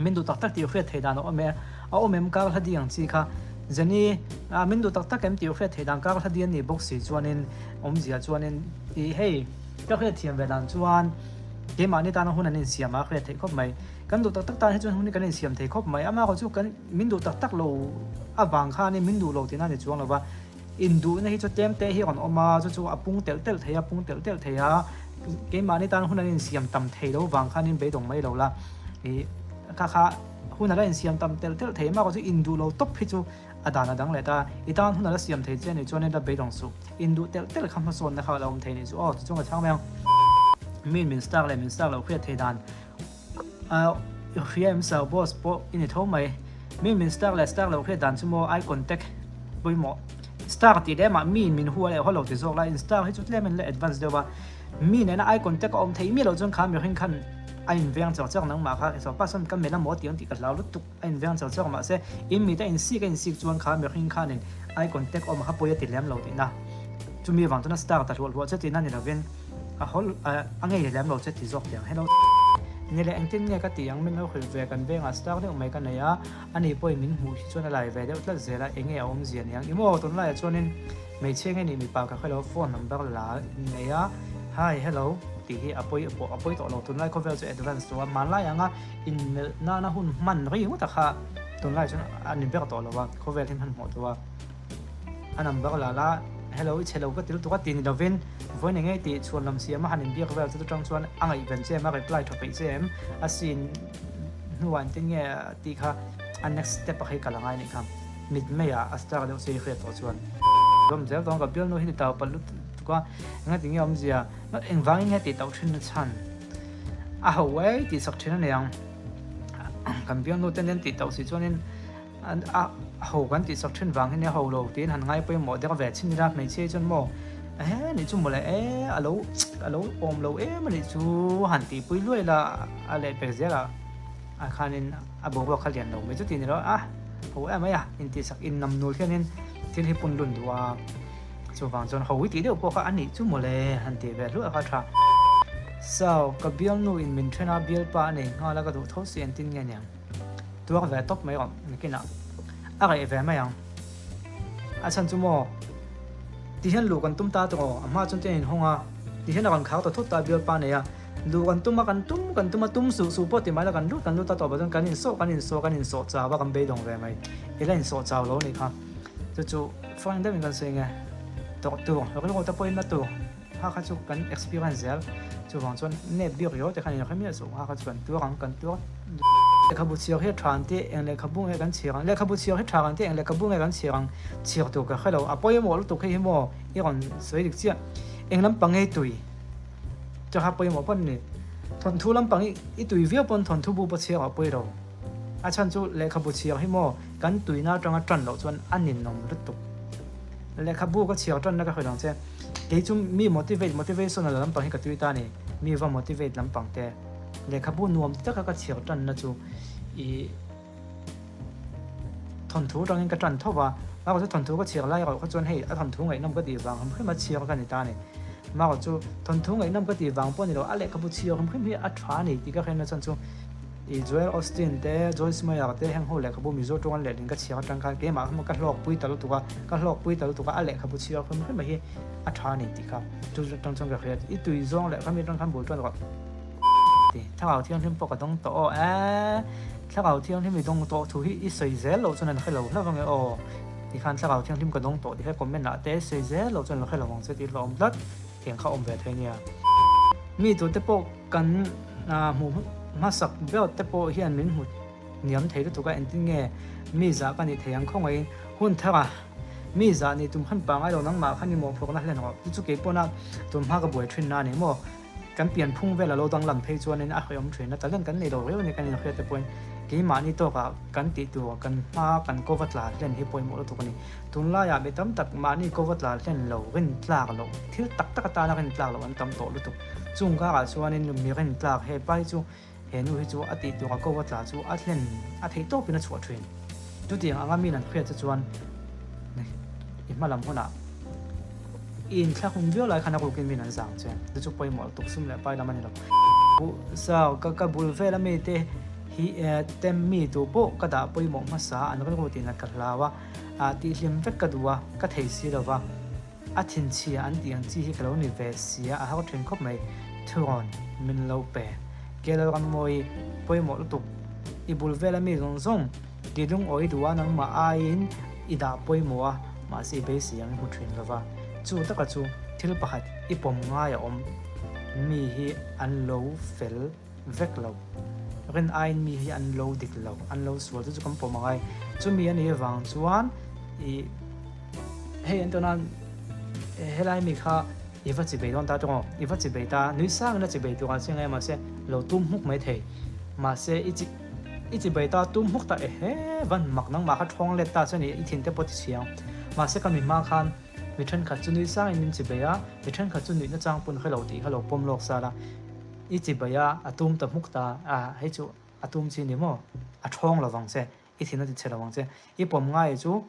Min duh tak tak tih hriat theih dan a awm e, a awm em kar hla di ang chi kha. Jenny, ah min duh tak tak em tih hriat theih dan kar hla di a nih bawk si chuanin awmzia chuanin ih hei ka hriat thiam ve dan chuan keimahni tana hun an insiam a hriat theih khawp mai. Kan duh tak tak tan hi chuan hun hi kan insiam thei khawp mai. Amah erawh chu kan min duh tak tak lo avang khanin min duh lo tihna a ni chuang lo va. Induhna hi chu tlem te hi a rawn awm a, chu chu a pung telh telh thei a, pung telh telh thei a, keimahni tan hun an insiam tam thei lo vang khanin beidawng mai lo la, ih kha kha hun a la insiam tam telh telh thei emaw chu induh lo tawp hi chu a dan a dang leh ta, i tan hun a la siam thei che a nih chuan la beidawng suh, induh telh telh kha hmasawnna kha a la awm thei nih chu aw tichuan ka chhang mai ang. Min min star leh min star loh hriat thei dan. Ahh hria em sir boss pawh i ni tho mai. Mi min star leh star loh hriat dan chu maw eye contact pawimawh. Star tih leh mah mi min hua leh haw lo ti zawk la in star hi chu tlem in la advance deuh a. Mi nena eye contact a awm thei miah loh chuan kha mihring khan a in veng char char nangmah kha sawr pa sawn ka melh a maw tih ang tih ka hlau lutuk a in veng char char mahse in mite in sik a in sik chuan kha mihring khanin eye contact awm kha pawi a ti lem lo tihna. Chumi avang chuan a star ta hluah hluah che tihna ni lovin. A hawl a ngei lem lo che ti zawk tiang hello. Ni leh engtin nge ka tih ang min lo hrilh ve kan vengah star deuh mai ka nei a, ani pawhin min hmuh hi chuan a lai ve deuh tlat zel a, enge a awmzia ni ang i maw tunlaiah chuanin hmeichhia nge nih mipa ka hrelo phone number la nei a hi hello tih hi a pawi pawh a pawi tawh lo tunlai khawvel chu advance tawh a hmanlai anga inmelh nana hun hman rei ngawt a kha tunlai chuan a ni ber tawh lo a khawvel hi hmanhmawh tawh a. A number la la, Hello, i chhe lo ka ti lutuk a ti ni lovin, vawiin eng nge tih chhuan lam siam a han inbiak vel chu chutang chuan a ngaihven che em, a reply tha peih che em, a scene hnuah engtin nge tih kha a next step a khi kal a ngai nih kha, mit meiah a star deuh che i hriat tawh chuan. Zawm zel dawn ka bialnu hi ni tau palh lutuk a, engati nge awmzia, engvangin nge tih tauh thin na chhan a ho ei tih sak thin a niang, kan bialnu ten an tih tauh si chuanin. A ho kan tih sak thin vang hian a ho lo tiin han ngai pawimawh deuh ve chin ila hmeichhia hi chuan maw ehe nih chu mawle e a lo a lo awm lo em a nih chu han tih pui luai la a leh pek zel a a khanin a boruak kha lian lo mai chu tih ni lo a ho em mai a intih sak in nam nul hianin thil hi pun lun duh a chuvang chuan ho i tih deuh pawh kha a nih chu mawle han tih ve hluah kha a tha. Sau ka bialnu in min then a bialpa a nei nghal a ka duh tho si engtin nge niang. Tuar ve tawp mai rawh nakinah a reh ve mai ang. A chhan chu maw ti hian luh kan tum ta tawh a hma chuan chuan a inhawng a, ti hian a rawn khar ta thut ta bialpa nei a, luh kan tum a kan tum kan tum a tum suh suh pawh ti mai la kan lut kan lut ta tawh pah chuan kan insawh kan insawh kan insawh chau a kan beidawng ve mai i la insawh chau lo nih kha chu chu frank deuhin kan sawi nge tawrh tur rilru te pawhin la tur. Ha kha chu kan experience zel, chuvang chuan nep biak riau te khan in hre miah suh, ha kha chu kan tuar ang, kan tuar. Lehkhabu chhiar hi a tha ang tih eng lehkhabu nge kan chhiar ang, lehkhabu chhiar hi tha ang tih eng lehkhabu nge kan chhiar ang, chhiar tur ka hre lo, a pawimawh lutuk hei hi maw i rawn sawi dik chiah, eng lampang nge tui chu kha pawimawh pawn a ni, thawnthu lampang i tui viau pawn thawnthu bu pawh chhiar a pawi lo, a chhan chu lehkhabu chhiar hi maw kan tuina atanga tan loh chuan a ninawm lutuk, lehkhabu ka chhiar tanna ka hre lo ang che. Kei chu mi motivate, motivational lampang hi ka tui ta a ni. Mi va motivate lampang te. Lehkhabu nuam ti taka ka chhiar tanna chu i thawnthu atangin ka tan tho va. Mah chu thawnthu ka chhiar lai erawh kha chuan hei a thawnthu ngaihnawm ka tih vang hrim hrim a chhiar ka ni ta a ni. Mah chu thawnthu ngaihnawm ka tih vang pawh a ni lo, a lehkhabu chhiar hrim hrim hi a tha a ni tih ka hriatna chuan chu I Joel Osteen te, Joyce Meyer te heng ho lehkhabu Mizo tawnga lehlin ka chhiar atang khan keimah kha ka hlawkpui ta lutuk a, ka hlawkpui ta lutuk a, a lehkhabu chhiar hrim hrim hi a tha a ni tih kha chu atang chuan ka hria. I tui zawng leh khami atang khan bul tan rawh ti. Thlarau Thianghlim pawh ka dawng tawh aw e, Thlarau Thianghlim i dawng tawh thu hi i sawi zel loh chuan an hre lo hlauh ange aw ti khan Thlarau Thianghlim ka dawng tawh tih kha comment ah te sawi zel loh chuan an hre lo ang che tih hlauhawm tlat tiang kha awm ve thei nia. Mi tute pawh Kan hmuh hmasak ber te pawh hian min hmu hniam thei lutuk a, engtin nge mi zah ka nih thei ang khawngaihin hun thar a, mi zah nih tum khan pangai lo nangmah khan i mawhphurhna hlen rawh, chu chu kei pawn a tum hma ka buai thin na a ni maw, kan pian phung vel a lo danglam phei chuanin a hrehawm thin a, talent kan nei lo riau a ni kan inhriat te pawhin keimahni tawkah kan tih tur kan hma kan kova tla hlen hi pawimawh lutuk a ni. Tunlaiah mi tam tak mahni kova tla hlen lo rin tlak loh thil tak tak atana rin tlak loh an tam tawh lutuk. Chung karah chuanin mi rin tlak he pai chu he nu hi chu a tih tura kova tla chu a hlen a theih tawpin a chhuah thin. Chutiang anga min an hriat che chuan i hma lam hunah i inthlahrung viau lai khan a rukin min an zang che. Chu chu pawimawh lutuk sum leh pai lam a ni lo. Buh sa ka ka bul vel ami te. Hi tem mi tu pawh ka dah pawimawh hmasa an rilru tihna ka hlau a, tihhlim vek ka duh a, ka thei si lo va, a thinchhia an tih ang chi hi ka lo ni ve sia, a har thin khawp mai, thurawn min lo pe. Kelrammawi pawimawh lutuk, i bul vela mi zawng zawng ti lungawi duh a nangmah aiin i dah pawimawh a, mahse i beisei ang i hmu thin lo va, chu taka chu thil pakhat i pawm ngai a awm, mi hi an lo fel. vek lo. Rin aiin mi hi an lo dik lo, an lo sual chu chu kan pawm angai. Chumi a nih avang chuan ih hei an tawna helai mi kha i va chi bei dawn ta tawng aw, i va chi bei ta nui sangin a chi bei turah chiang e mahse lo tum hmuk mai thei. Mahse i chi i chi bei ta tum hmuk ta ehe van mak nangmah kha thawng let ta chuan i thin te pawh ti chhiang. Mahse ka mi hma khan mi thenkhat chu nui sangin min chi bei a, mi thenkhat chu nuihna chang pawn hre lo tih kha lo pawm lawk sal a. I chibai a, a tum ta hmuk ta a, hei chu a tum chi ni maw? A thawng lo vang che, i thin a ti chhe lo vang che. I pawm ngai chu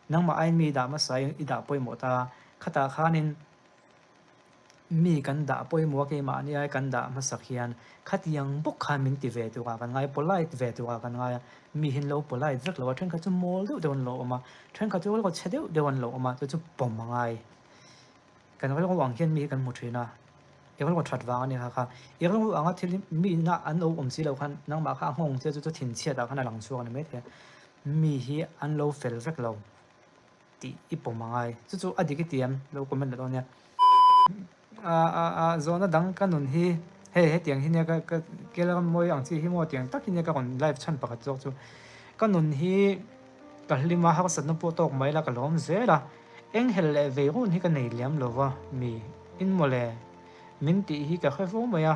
nangmah aiin mi i dah hmasa i dah pawimawh ta a, khatah khanin mi kan dah pawimawh a keimahni ai kan dah hmasak hian khatiang bawk khan min ti ve turah kan ngai, polite ve turah kan ngai a, mi hi an lo polite vek lo a, thenkhat chu mawl deuh deuh an lo awm a, thenkhat chu chhe deuh deuh an lo awm a, chu chu pawm a ngai. Kan rilru ang hian mi hi kan hmu thin a, i rilru that vang a ni kha kha. I rilru anga thil hi mi ina an lo awm si lo khan nangmah kha a nghawng che chu chu thinchhiat ah khan a lang chhuak a ni maithei a. Mi hi an lo fel vek lo tih i pawm a ngai. Chu chu a dik i ti em? Lo comment leh dawn nia. A a a zawhna dang ka nun hi hei hetiang hi nia ka ka Kelaram mawi ang chi hi maw tiang tak hi nia ka rawn live chhan pakhat zawk chu. Ka nun hi ka hlim a harsatna pawh tawk mai la ka lawm zel a. Enghelh leh vei run hi ka nei liam lo va, mi in mawle min tih hi ka hre fo mai a,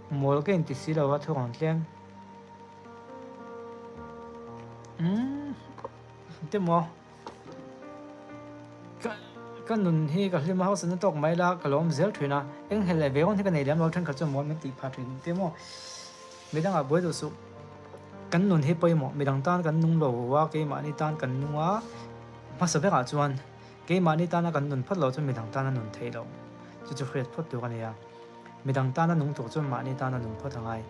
mawl ka inti si lo a thu rawn tlem. Umm te maw ka ka nun hi ka hlim a hausa na tawk mai la ka lawm zel thin a, enghelh leh vei run hi ka nei liam lo thenkhat chuan mawl min tih phah thin te maw midangah buai duh suh kan nun hi pawimawh midang tan kan nung lo a keimahni tan kan nung a. Hmasa berah chuan keimahni tana kan nun phawt loh chuan midang tana nun theih loh chu chu hriat phawt tur a ni a. Midang tana nung tur chuan mahni tana nun phawt a ngai.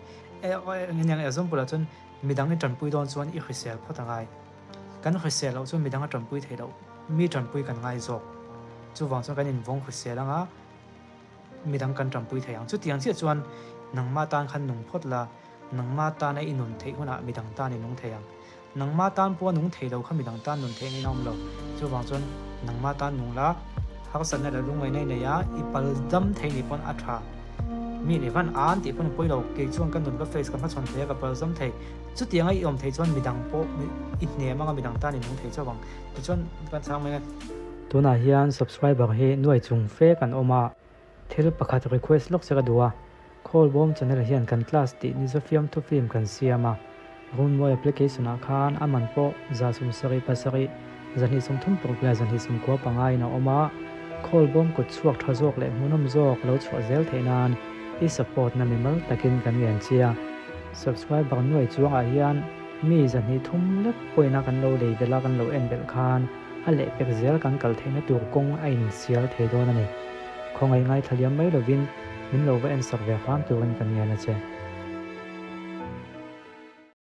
Eng example ah chuan midang i tanpui dawn chuan i hrisel phawt a ngai. Kan hrisel loh chuan midang a tanpui theih loh, mi tanpui kan ngai zawk. Chuvang chuan kan invawng hrisel anga midang kan tanpui thei ang. Chutiang chiah chuan nangmah tan khan nung phawt la, nangmah tana i nun theih hunah midang tan i nung thei ang. Nangmah tan pawh a nung thei lo kha midang tan nun theih angin a awm lo. Chuvang chuan nangmah tan nung la, harsatna leh lungngaihna i nei a, i pal dam thei nih pawn a tha. Mi nih van an tih pawn a pawi lo, kei chuan ka nun ka face ka hmachhawn thei a, ka pal dam thei. Chutianga i awm thei chuan midang pawh i hnem anga midang tan i nung thei chauh ang. Tichuan kan chhang mai ang e. Tunah hian subscriber hi nuai chung fe kan awm a. Thil pakhat request lawk che ka duh a, Khawlbawm channel hian kan class tih ni zafiam thu film kan siam a, Runmawi application ah khan a man pawh 177, 236 leh 295 in a awm a, Khawlbawm kut chhuak tha zawk leh hmuhnawm zawk lo chhuah zel theih nan i support na mimal takin kan ngen che a. Subscriber nuai chuangah hian mi 203 lek pawhin a kan lo lei belh a kan lo en belh khan a lehpek zel kan kal theihna tur kawng a insial thei dawn a ni. Khawngaih ngaithla liam mai lovin min lo va ensak ve hram turin kan ngen a che.